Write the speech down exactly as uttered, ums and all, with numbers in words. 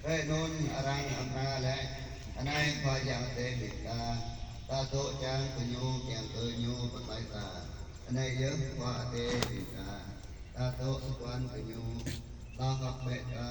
Bĕ anŭn arăng amra laĭ: Anai Khua Yang Adai ƀing ta. Ta dŏ čang kơ Ñu, kiăng kơ Ñu pơklaih ta. Anai yơh Khua Adai ƀing ta. Ta dŏ sa guan kơ Ñu. Tơhơ̆k bĕ ta